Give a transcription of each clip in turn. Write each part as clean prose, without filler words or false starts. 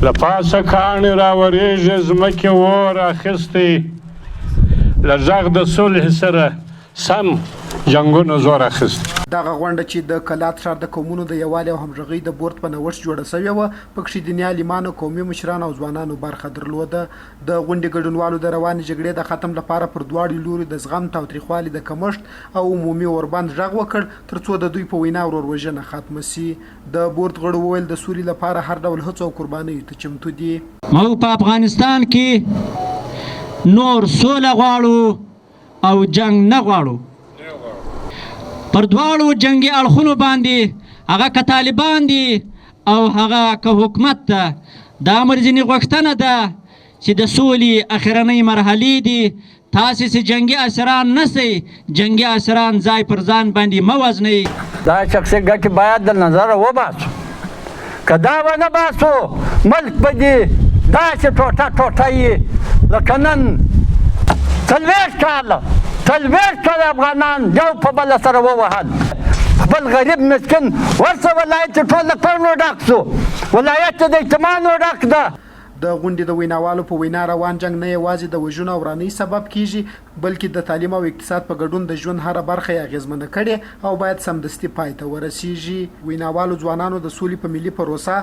له پاسه کاڼي راورېږي، ځمکې اور اخیستی، له غږ د صلحې سره سم جنګونو زور اخیستی. دغه غونډه چې د کلات ښار د قومونو د یووالي او همغږۍ د بورد په نوښت جوړه شوې وه، پکښې دیني عالمانو، قومي مشرانو او ځوانانو برخه درلوده. د غونډې ګډونوالو د روانې جګړې د ختم لپاره پر دواړو لوریو د زغم، تاوتریخوالي د کمښت او عمومي اوربند غږ وکړ، ترڅو د دوی په وینا وروروژنه ختمه شي. د بورد غړو وویل، د سولې لپاره هر ډول هڅو او قربانیو ته چمتو دي. موږ په افغانستان کې نور سوله غواړو او جنګ نه غواړو. پر دواړو جنګي اړخونو باندې، هغه که طالبان دي او هغه که حکومت ده، دا امر ځینې غوښتنه ده چې د سولې اخرنۍ مرحلې دي. تاسې چې جنګي اسیران نه سئ، جنګي اسیران ځای پر ځان باندې مه وژنئ. دا شخصي ګټې باید د نظره وباسو، که دا ونه باسو ملک به دې داسې ټوټه ټوټه وي لکه نن 40 کاله، 40 کاله افغانان یو په بل سره ووهل. خپل غریب مسکین ورسه ولایت چې ټول له کونډو ډک شو، ولایت چې د یتیمانو ډک ده. د غونډې د ویناوالو په وینا، روان جنګ نه یوازې د وژنو او ورانۍ سبب کېږي، بلکې د تعلیم او اقتصاد په ګډون د ژوند هره برخه یې اغېزمنه کړې او باید سمدستي پای ته ورسېږي. ویناوالو ځوانانو د سولې په ملي پروسه،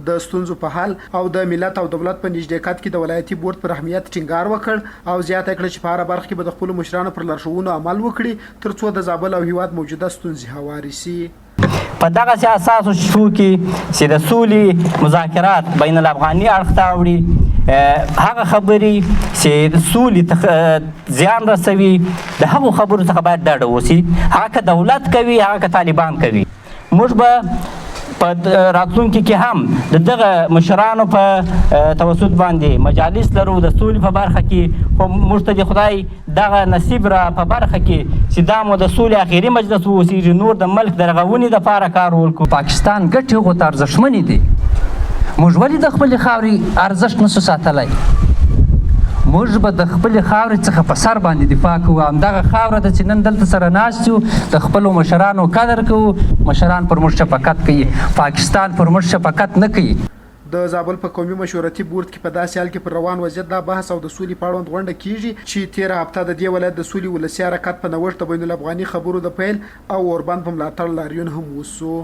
د ستونزو په حل او د ملت او دولت په نږدېکت کې د ولایتي بورډ پر اهمیت ټینګار وکړ او زیاته یې کړه چې په هره برخه کې به د خپلو مشرانو پر لارښوونو عمل وکړي، ترڅو د زابل او هېواد موجوده ستونزې هوارې شي. په دغسې اساسو شو کې چې د سولې مذاکرات بین الافغاني اړخ ته اوړي، هغه خبرې چې سولې ته زیان رسوي د هغو خبرو څخه باید ډډه وشي، هغه که دولت کوي هغه که طالبان کوي. موږ به په راتلونکي کې هم د دغه مشرانو په توسط باندې مجالس لرو د سولې په برخه کې، خو موږ ته د خدای دغه نصیب را په برخه کې چې دا مو د سولې اخري مجلس واوسېږي، نور د ملک د رغونې دپاره کار وکړو. پاکستان ګټې هغو ته ارزښتمنې دي، موږ ولې د خپلې خاورې ارزښت نشو ساتلی؟ موږ به د خپلې خاورې څخه په سر باندې دفاع کوو. همدغه خاوره ده چې نن دلته سره ناست یو، د خپلو مشرانو قدر کوو، مشران پر موږ شفقت کوي، پاکستان پر موږ شفقت نه کوي. د زابل په قومي مشورتي بورد کې په داسې حال کې پر روان وضعیت دا بحث او د سولې په اړوند غونډه کېږي چې تېره هفته د دې ولایت د سولې ولسي حرکت په نوښت د بین الافغاني خبرو د پیل او اوربند په ملاتړ لاریون هم وشو.